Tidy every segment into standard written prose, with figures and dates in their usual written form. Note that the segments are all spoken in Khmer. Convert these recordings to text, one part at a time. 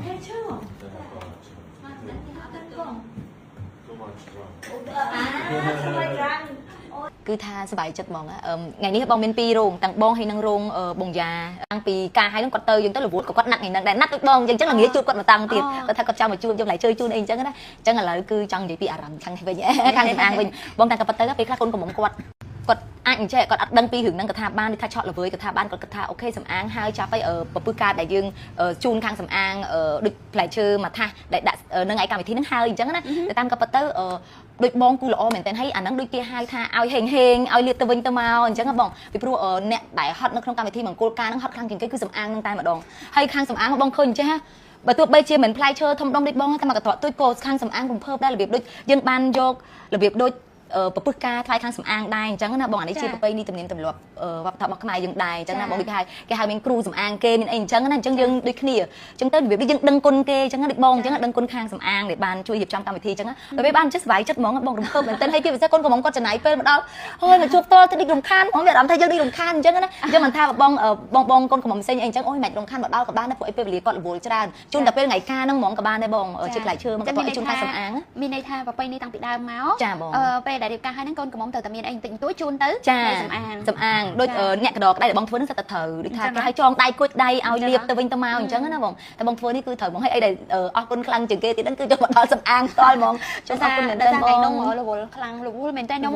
ផ្លែឈើ Too much drunk. អាស្មៃក្រាំង គឺថាសប្បាយចិត្តហ្មងថ្ងៃនេះបងមានពីររោងទាំងបងហើយនិងរោងបងយ៉ាតាំងពីការហើយនឹងគាត់ទៅយើងទៅរវល់ក៏គាត់ណាត់ថ្ងៃហ្នឹងដែរណាត់ដូចបងអញ្ចឹងល្ងាចជួបគាត់មកតាំងទៀតគាត់ថាគាត់ចង់មកជួបយើងឡៃជួយជូនអីអញ្ចឹងណាអញ្ចឹងឥឡូវគឺចង់និយាយពីអារម្មណ៍ខាងនេះវិញខាងសំអាងវិញបងតាំងក៏ប៉ុតទៅពេលខ្លះកូនកំមុំគាត់គាត់អាចអញ្ចេះគាត់អត់ដឹងពីរឿងហ្នឹងគាត់ថាបានដូចថាឆក់ល្វើយគាត់ថាបានគាត់គិតថា okay សំអាងហើយចាប់ទៅប្រពឹសការដែលយើងជូនខាងសំអាងដូចផ្លែឈើមួយថាសដែលដាក់នឹងឯកម្មវិធីហ្នឹងហើយអញ្ចឹងណាតែតាមក៏ប៉ុតទៅដូចបងគូល្អមែនតើហើយអាហ្នឹងដូចគេហៅថាឲ្យហេងហេងឲ្យលៀបទៅវិញទៅមកអញ្ចឹងបងពីព្រោះអ្នកដែលហត់នៅក្នុងកម្មវិធីមង្គលការហ្នឹងហត់ខ្លាំងជាងគេគឺសំអាងហ្នឹងតែម្ដងហើយខាងសំអាងបងឃើញអញ្ចេះបើទោះបីជាមិនផ្លែឈើធំដុំដូចបងតែមកកត្រកទួចក៏ខាងសំអាងរំភើបដែររបៀបដូចយើងបានយករបៀបដូចប្រពឹសការថ្លៃខាងសំអាងដែរអញ្ចឹងណាបងអានេះជាប្រពៃណីទំនៀមទម្លាប់វប្បធម៌របស់ខ្មែរយើងដែរអញ្ចឹងណាបងដូចគេហៅមានគ្រូសំអាងគេមានអីអញ្ចឹងណាអញ្ចឹងយើងដូចគ្នាអញ្ចឹងទៅរបៀបយើងដឹងគុណគេអញ្ចឹងដូចបងអញ្ចឹងដឹងគុណខាងសំអាងដែលបានជួយរៀបចំកម្មវិធីអញ្ចឹងដល់ពេលបានចេះសប្បាយចិត្តហ្មងបងរំភើបមែនទែនហើយជាពិសេសកូនកំងគាត់ចំណាយពេលមកដល់ហើយមកជួបតទៅដូចរំខានហ្មងមានអារម្មណ៍ថាយើងដូចរំខានអញ្ចឹងណាអញ្ចឹងមិនថាបងបងបងកូនកំងផ្សេងអីអញ្ចឹងអូយមិនរំខានមកដល់ក៏បានដែរព្រោះអីពេលវេលាគាត់រវល់ច្រើនជូនតែពេលថ្ងៃការហ្នឹងហ្មងក៏បានដែរបងជាផ្លែឈើមកក៏ជូនខាងសំអាង មានន័យថាប្រពៃណីតាំងពីដើមមកពេលដែលរៀបការហើយហ្នឹងកូនកំមុំត្រូវតែមានអីបន្តិចបន្តួចជូនទៅសំអាង សំអាងដូចអ្នកកដក្ដៃដែលបងធ្វើហ្នឹងសិតតែត្រូវដូចថាគេឲ្យចងដៃគួចដៃឲ្យលាបទៅវិញទៅមកអញ្ចឹងណាបងតែបងធ្វើនេះគឺត្រូវហ្មងហើយអីដែលអរគុណខ្លាំងជាងគេទៀតហ្នឹងគឺយកមកដល់សំអាងផ្ទាល់ហ្មង ចង់អរគុណមែនតើបងថ្ងៃនោះរវល់ខ្លាំងរវល់មែនតើខ្ញុំ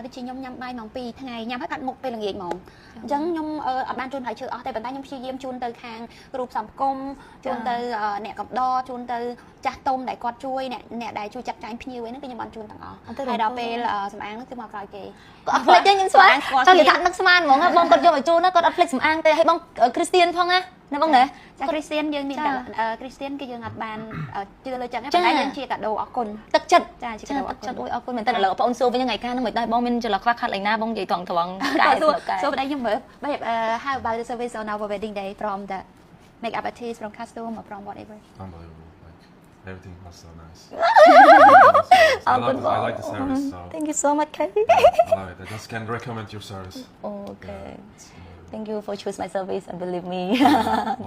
ដូចជាខ្ញុំញ៉ាំបាយម៉ោង2ថ្ងៃញ៉ាំហើយកាត់មុខពេលល្ងាចហ្មងអញ្ចឹងខ្ញុំអត់បានជូនហើយឈើអស់ទេប៉ុន្តែខ្ញុំព្យាយាមជូនទៅខាងគ្រូផ្សំផ្គុំជូនទៅអ្នកកំដរជូនទៅចាស់ទុំដែលគាត់ជួយអ្នកដែលជួយចាត់ចែងភ្ញៀវអីហ្នឹងគឺខ្ញុំបានជូនទាំងអស់ហើយដល់ពេលសំអាងហ្នឹងគឺមកក្រោយគេ គាត់អត់ភ្លេចទេខ្ញុំស្មានចង់និយាយថានឹកស្មានហ្មងបងគាត់យកមកជូនណាគាត់អត់ភ្លេចសំអាងទេហើយបងគ្រីស្ទៀនផងណាណាបងណា ចាគ្រីស្ទៀនយើងមានគ្រីស្ទៀនគឺយើងអត់បានជឿលើចឹងទេប៉ុន្តែយើងជាកាដូអរគុណ ទឹកចិត្ត ចាជាកាដូអរគុណ ទឹកចិត្តអូយអរគុណមែនតើឥឡូវបងអូនសួរវិញថ្ងៃការហ្នឹងមិនដែរបងមានចន្លោះខ្វះខាតឡើងណាបងនិយាយត្រង់ត្រង់ កែសួរប្តីខ្ញុំមើលបែប how about the service on our wedding day, from the makeup artist, from costume or from whatever? Unbelievable. Like, everything was so nice. I like the service. So Thank you so much, Kay. I love it. I just can recommend your service. Okay. Yeah, it's unbelievable. Thank you for choose my service and believe me.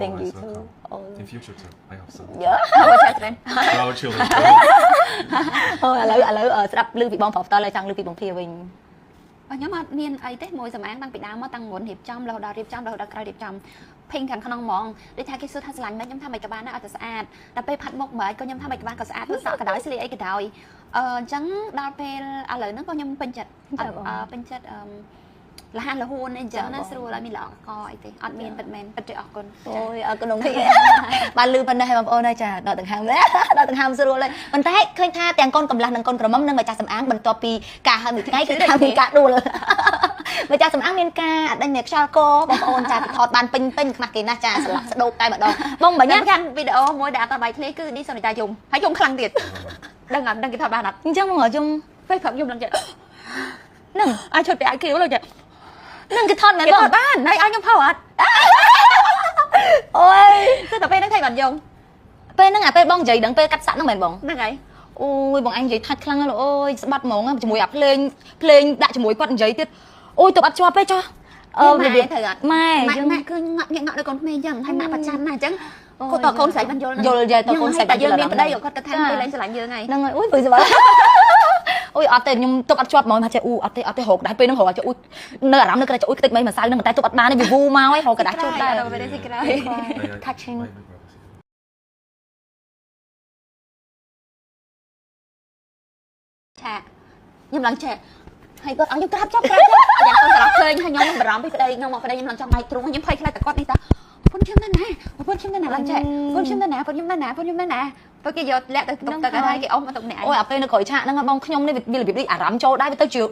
Thank you Always too. welcome. Oh. In future too. I hope so. Yeah. Our children. For our children. អូឥឡូវឥឡូវស្ដាប់ឮពីបងប្រុសផ្ទាល់ហើយចង់ឮពីបងភាវិញ ខ្ញុំអត់មានអីទេមួយសំអាងតាំងពីដើមមកតាំងមុនរៀបចំរហូតដល់រៀបចំរហូតដល់ក្រោយរៀបចំភេងខាងក្នុងហ្មងដូចថាគេសួរថាស្រឡាញ់មិនខ្ញុំថាមិនក៏បានដែរអត់តែស្អាតដល់ពេលផាត់មុខមិនក៏ខ្ញុំថាមិនក៏បានក៏ស្អាតធ្វើសក់ក៏ដោយស្លៀកអីក៏ដោយអឺអញ្ចឹងដល់ពេលឥឡូវហ្នឹងក៏ខ្ញុំពេញចិត្តពេញចិត្តអឺលះលហួនអីអញ្ចឹងណាស្រួលឲ្យមានល្អកអីទេអត់មានពិតមែនពិតជាអរគុណ អូយអរគុណភីបានលឺប៉ុណ្ណេះហើយបងប្អូនហើយចាដល់ដង្ហើមដល់ដង្ហើមស្រួលហើយប៉ុន្តែឃើញថាទាំងកូនកំឡះនិងកូនក្រមុំនិងម្ចាស់សំអាងបន្ទាប់ពីការហើយមួយថ្ងៃគឺថាមានការដួលម្ចាស់សំអាងមានការអដេញខ្យល់កបងប្អូនចាថតបានពេញពេញខ្មាស់គេណាស់ចាស្លាក់ស្ដោកតែម្ដងបងបញ្ញា កាន់វីដេអូមួយដែលអត់បាយធ្លាយគឺនេះសុនិតាយំហើយយំខ្លាំងទៀតដឹងអត់ដឹងគេថតបានអត់ អញ្ចឹងបងយំ ពេលព្រឹកយំឡើងចេះ នឹង អាចឈុតពីអាយខៀវឡើងចេះ នឹងគេថតមែនបង គេថតបានហើយឲ្យខ្ញុំផុសអត់ អូយ គឺតែពេលហ្នឹងថៃបានយំ ពេលហ្នឹងអាពេលបងនិយាយដឹងពេលកាត់សាក់ហ្នឹងមែនបង ហ្នឹងហើយ អូយបងអញនិយាយថាច់ខ្លាំងណាស់អូយស្បាត់ហ្មងជាមួយអាភ្លេងភ្លេងដាក់ជាមួយគាត់និយាយទៀតអូយទៅអត់ជាប់ទេចុះ អឺរបៀបត្រូវអត់ ម៉ែ ម៉ាក់ម៉ាក់គឺងក់ងក់ដូចកូនក្មេងអញ្ចឹងហើយម៉ាក់ប្រចាំណាស់អញ្ចឹងគាត់តកូនស្រីបានយល់ យល់យាយតកូនស្រី តែយើងមានប្តីគាត់ទៅថាពេលលែងស្រឡាញ់យើងហើយ ហ្នឹងហើយអូយព្រឺស្បាត់អូយអត់ទេខ្ញុំទុកអត់ជាប់ហ្មងថាចេះអូអត់ទេអត់ទេរកដែរពេលហ្នឹងរកចេះអូយនៅអារម្មណ៍នៅក្រៅចេះអូយខ្ទេចមិនម្សៅហ្នឹងតែទុកអត់បានទេវាវូមកហើយរកกระดาษជូតដែរ touching. ឆាខ្ញុំឡើងឆាហើយគាត់ឲ្យខ្ញុំក្រាបចប់ក្រាបចប់យ៉ាងកូនត្រឡប់ឃើញហើយខ្ញុំបារម្ភពីប្តីខ្ញុំមកប្តីខ្ញុំឡើងចង់បាយទ្រូងខ្ញុំភ័យខ្លាចតែគាត់នេះតាប្រពន្ធខ្ញុំនៅណាប្រពន្ធខ្ញុំនៅណាឡើងឆាប្រពន្ធខ្ញុំនៅណាប្រពន្ធខ្ញុំនៅណាប្រពន្ធខ្ញុំនៅណាព្រោះគេយកលាក់ទៅទុកទៅហើយគេអុំមកទុកអ្នកឯង អូយអាពេលនៅក្រោយឆាកហ្នឹងបងខ្ញុំនេះវារបៀបដូចអារម្មណ៍ចូលដែរវាទៅជា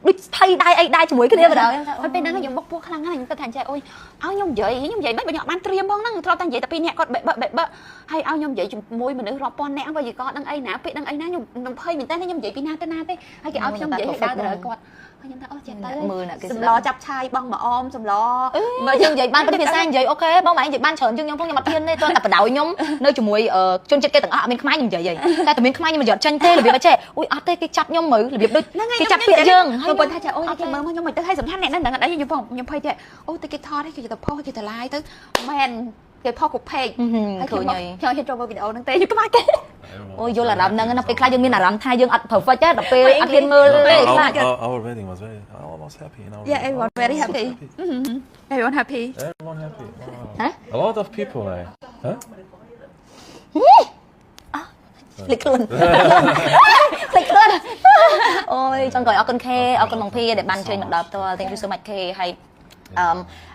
ដូចភ័យដែរអីដែរជាមួយគ្នាបណ្ដោយ ហើយពេលហ្នឹងខ្ញុំបុកពោះខ្លាំងណាស់ខ្ញុំគិតថាចេះអូយឲ្យខ្ញុំនិយាយខ្ញុំនិយាយមិនបើខ្ញុំអត់បានត្រៀមផងហ្នឹងធ្លាប់តែនិយាយតែពីរនាក់គាត់បែបបែបហើយឲ្យខ្ញុំនិយាយជាមួយមនុស្សរាប់ពាន់នាក់បើយីក៏ដឹងអីណាពាក្យដឹងអីណាខ្ញុំខ្ញុំភ័យមែនតើខ្ញុំនិយាយពីណាទៅណាទេហើយគេឲ្យខ្ញុំនិយាយឲ្យដើរទៅលើគាត់ហើយខ្ញុំថាអូចេះទៅ មើលអ្នកគេ សម្លចាប់ឆាយបងមកអមសម្ល មើលយើងនិយាយបានភាសានិយាយ okay បងម៉ែនិយាយបានច្រើនជាងខ្ញុំផងខ្ញុំអត់ហ៊ានទេតើតែបដ ாய் ខ្ញុំនៅជាមួយជនជាតិគេទាំងអស់អត់មានខ្មែរខ្ញុំនិយាយហីតែតែមានខ្មែរខ្ញុំមិនយកចេញទេរបៀបចេះអូយអត់ទេគេចាប់ខ្ញុំមើលរបៀបដូចគេចាប់ពាក្យយើង ហើយបងថាចាអូយគេមើលមកខ្ញុំមិនទៅឲ្យសំខាន់អ្នកហ្នឹងដឹងអត់អីខ្ញុំផងខ្ញុំភ័យទេអូទៅគេថតគេទៅផុសគេទៅឡាយទៅមែន គេផុសគ្រប់ page ឃើញហើយ ខ្ញុំហ៊ានចូលមើលវីដេអូហ្នឹងទេខ្ញុំខ្មាស់គេ អូយយល់អារម្មណ៍ហ្នឹងណាពេលខ្លះយើងមានអារម្មណ៍ថាយើងអត់ perfect ទេដល់ពេលអត់ហ៊ានមើលទេ Our, ខ្លាច our wedding was very almost happy. In our Yeah, wedding. everyone very happy. Everyone happy. Everyone happy. Wow. Huh? A lot of people like. Huh? ភ្លេចខ្លួនភ្លេចខ្លួនអូយចង់ក្រោយអរគុណខេអរគុណបងភីដែលបានជួយមកដល់ផ្ទាល់ Thank you so much ខេហើយអឺ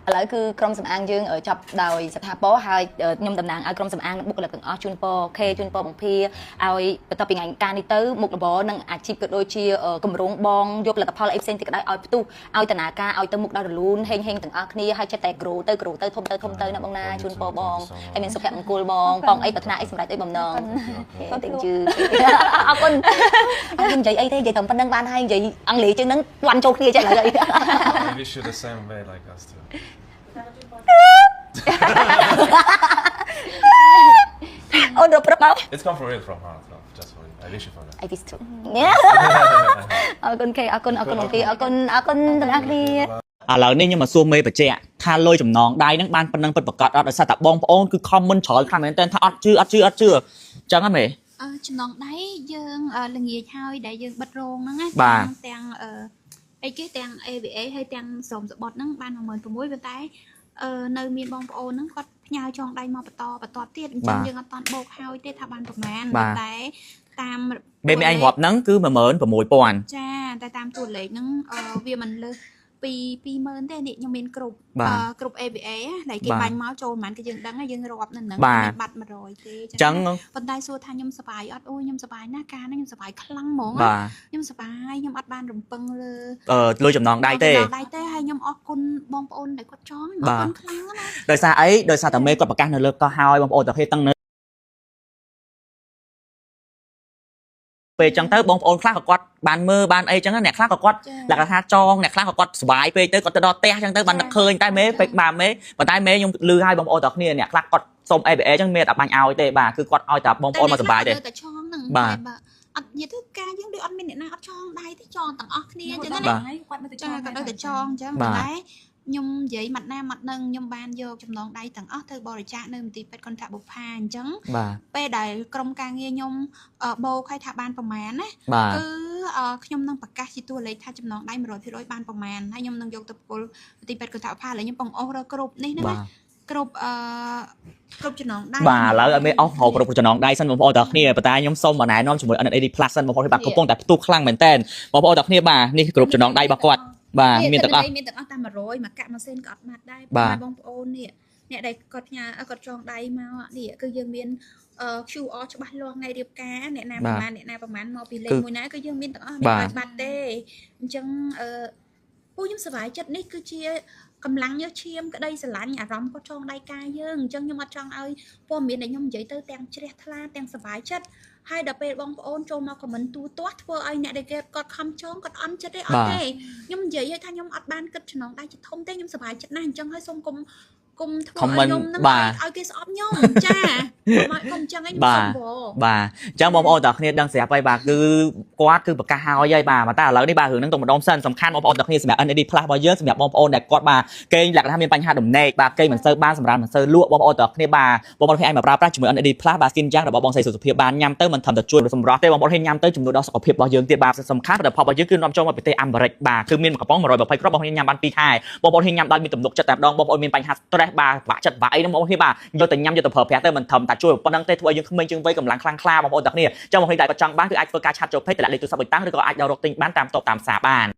ឥឡូវគឺក្រុមសម្អាងយើងចាប់ដោយស្ថាពរហើយខ្ញុំតំណាងឲ្យក្រុមសម្អាងនិងបុគ្គលិកទាំងអស់ជូនពរខេជូនពរបងភីឲ្យបន្ទាប់ពីថ្ងៃការនេះទៅមុខរបរនិងអាជីពក៏ដូចជាគម្រោងបងយកផលិតផលអីផ្សេងទៀតក៏ដោយឲ្យផ្ទុះឲ្យតនាការឲ្យទៅមុខដល់រលូនហេងហេងទាំងអស់គ្នាហើយចេះតែ grow ទៅ grow ទៅធំទៅធំទៅណាបងណាជូនពរបងហើយមានសុភមង្គលបងបងអីប្រាថ្នាអីសម្រេចអីបំណង Thank you អរគុណអរគុណនិយាយអីទេនិយាយត្រឹមប៉ុណ្្នឹងបានហើយនិយាយអង់គ្លេសជាងហ្នឹងវាន់ចូលគ្នាចេះឡើយ I wish you the same way like us too. អូនរកព្រឹកមក It's come for real from heart, love. Just for you. I wish you for that. I wish too អរគុណខេអរគុណអរគុណបងពីអរគុណអរគុណទាំងអស់គ្នា ឥឡូវនេះខ្ញុំមកសួរមេបច្ចៈថាលុយចំណងដៃហ្នឹងបានប៉ុណ្ណឹងពិតប្រាកដអត់ដោយសារតែបងប្អូនគឺ comment ច្រើនខ្លាំងមែនទែនថាអត់ជឿអត់ជឿអត់ជឿអញ្ចឹងហ៎មេ អឺចំណងដៃយើងអឺល្ងាចហើយដែលយើងបិទរោងហ្នឹងណា បាទ ទាំងទាំងអឺអីគេទាំង AVA ហើយទាំងស្រោមសបុតហ្នឹងបាន16000ប៉ុន្តែអឺនៅមានបងប្អូនហ្នឹងគាត់ផ្ញើចងដៃមកបន្តបន្តទៀតអញ្ចឹងយើងអត់តាន់បូកហើយទេថាបានប្រមាណ បាទ តែតាម មេមេឯងរាប់ហ្នឹងគឺ16000 ចាតែតាមតួលេខហ្នឹងអឺវាមិនលើសពី20000ទេនេះខ្ញុំមានគ្រប់ បាទ អឺគ្រប់ AVA ណាដែលគេ បាទ បាញ់មកចូលប្រហែលគេយើងដឹងហើយយើងរាប់នៅហ្នឹង បាទ មានបាត់100ទេ អញ្ចឹង ប៉ុន្តែសួរថាខ្ញុំសប្បាយអត់អូយខ្ញុំសប្បាយណាស់ការហ្នឹងខ្ញុំសប្បាយខ្លាំងហ្មងណា បាទ ខ្ញុំសប្បាយខ្ញុំអត់បានរំពឹងលើ អឺលុយចំណងដៃទេ ចំណងដៃទេហើយខ្ញុំអរគុណបងប្អូនដែលគាត់ចងខ្ញុំអរគុណខ្លាំងណាស់ ដោយសារអីដោយសារតែមេគាត់ប្រកាសនៅលើកោះហើយបងប្អូនទាំងគ្នាតាំងនៅពេលអញ្ចឹងទៅបងប្អូនខ្លះក៏គាត់បានមើលបានអីអញ្ចឹងណាអ្នកខ្លះក៏គាត់ ចា លក្ខណៈថាចងអ្នកខ្លះក៏គាត់សុបាយពេកទៅគាត់ទៅដល់ផ្ទះអញ្ចឹងទៅបាននឹកឃើញតែមេពេកបាទមេប៉ុន្តែមេខ្ញុំលឺឲ្យបងប្អូនទាំងគ្នាអ្នកខ្លះគាត់សុំ ABA អញ្ចឹងមេអត់បាញ់ឲ្យទេបាទគឺគាត់ឲ្យតែបងប្អូនមកសុបាយទេ តែតែចងហ្នឹង បាទ តែបើអត់និយាយទៅការយើងដូចអត់មានអ្នកណាអត់ចងដៃទេចងទាំងអស់គ្នាអញ្ចឹងណា បាទ គាត់នៅតែច ចា ង គាត់នៅតែចងអញ្ចឹង បាទ ប៉ុន្តែខ្ញុំនិយាយម៉ាត់ណាម៉ាត់នឹងខ្ញុំបានយកចំណងដៃទាំងអស់ទៅបរិច្ចាគនៅមន្ទីរពេទ្យគន្ធបុប្ផាអញ្ចឹង បាទ ពេលដែលក្រុមការងារខ្ញុំអឺបូកឲ្យថាបានប្រមាណណា បាទ គឺអឺខ្ញុំនឹងប្រកាសជាតួលេខថាចំណងដៃ100%បានប្រមាណហើយខ្ញុំនឹងយកទៅប្រគល់មន្ទីរពេទ្យគន្ធបុប្ផាឥឡូវខ្ញុំពងអូសរកគ្រប់នេះហ្នឹង បាទ ណាគ្រប់អឺគ្រប់ចំណងដៃ បាទឥឡូវឲ្យមេអស់រកគ្រប់ចំណងដៃសិនបងប្អូនទាំងគ្នាប៉ុន្តែខ្ញុំសូមណែនាំជាមួយ NAD Plus សិនបងប្អូនបាទកំពុងតែផ្ទុះខ្លាំងមែនតើបងប្អូនទាំងគ្នាបាទនេះគ្រប់ចំណងដៃរបស់គាត់បាទមានទាំងអស់ មានទាំងអស់តែ100មួយកាក់មួយសេនក៏អត់បាត់ដែរ បាទ បងប្អូននេះអ្នកដែលគាត់ផ្ញើគាត់ចងដៃមកនេះគឺយើងមានអឺ QR ច្បាស់លាស់ថ្ងៃរៀបការអ្នកណាប្រមាណអ្នកណាប្រមាណមកពីលេខមួយណាគឺយើងមានទាំងអស់មានបាត់ទេអញ្ចឹងអឺពូខ្ញុំសប្បាយចិត្តនេះគឺជាកម្លាំងញើសឈាមក្តីស្រឡាញ់អារម្មណ៍គាត់ចងដៃកាយយើងអញ្ចឹងខ្ញុំអត់ចង់ឲ្យព័ត៌មានដែលខ្ញុំនិយាយទៅទាំងជ្រះថ្លាទាំងសប្បាយចិត្តហើយដល់ពេលបងប្អូនចូលមក comment ទូទាស់ធ្វើឲ្យអ្នកដែលគេគាត់ខំចងគាត់អន់ចិត្តទេអត់ទេខ្ញុំនិយាយឲ្យថាខ្ញុំអត់បានគិតចំណងដៃជាធំទេខ្ញុំសប្បាយចិត្តណាស់អញ្ចឹងហើយសូមកុំកុំធ្វើឲ្យខ្ញុំនឹងឲ្យគេស្អប់ខ្ញុំចាកុំឲ្យកុំអញ្ចឹងឯងខ្ញុំសុំវ បាទអញ្ចឹងបងប្អូនទាំងគ្នាដឹងស្រាប់ហើយបាទគឺគាត់គឺប្រកាសហើយហើយបាទប៉ុន្តែឥឡូវនេះបាទរឿងហ្នឹងទុកម្ដងសិនសំខាន់បងប្អូនទាំងគ្នាសម្រាប់ NAD Plus របស់យើងសម្រាប់បងប្អូនដែលគាត់បាទគេងលក្ខណៈមានបញ្ហាដំណេកបាទគេងមិនសូវបានសម្រាប់មិនសូវលក់បងប្អូនទាំងគ្នាបាទបងប្អូនគ្នាអាចមកប្រើប្រាស់ជាមួយ NAD Plus បាទស្គីនយ៉ាងរបស់បងស្រីសុខភាពបានញ៉ាំទៅមិនត្រឹមតែជួយសម្រស់ទេបងប្អូនគ្នាញ៉ាំទៅជំនួយដល់សុខភាពរបស់យើងទៀតបាទសំខាន់ផលិតផលរបស់យើងគឺនាំចូលមកប្រទេសអាមេរិកបាទគឺមានមួយកំប៉ុង120គ្រាប់បងប្អូនគ្នាញ៉ាំបាន2ខែបងប្អូនគ្នាញ៉ាំដោយមានទំនុកចិត្តតែម្ដងបងប្អូនមានបញ្ហា stress បាទបាក់ចិត្តបាក់អីហ្នឹងបងប្អូនគ្នាបាទយកទៅញ៉ាំយកទៅប្រើប្រាស់ទៅមិនត្រឹមតែជួយប៉ុណ្ណឹងទេធ្វើឲ្យយើងក្មេងជាងវ័យកម្លាំងខ្លាំងក្លាបងប្អូនទាំងគ្នាចង់បងប្អូនដែលគាត់ចង់បានគឺអាចធ្វើការ chat ចូល page តម្លាក់លេខទូរស័ព្ទមួយតាំងឬក៏អាចដល់រកទិញបានតាមតបតាមផ្សារបាន។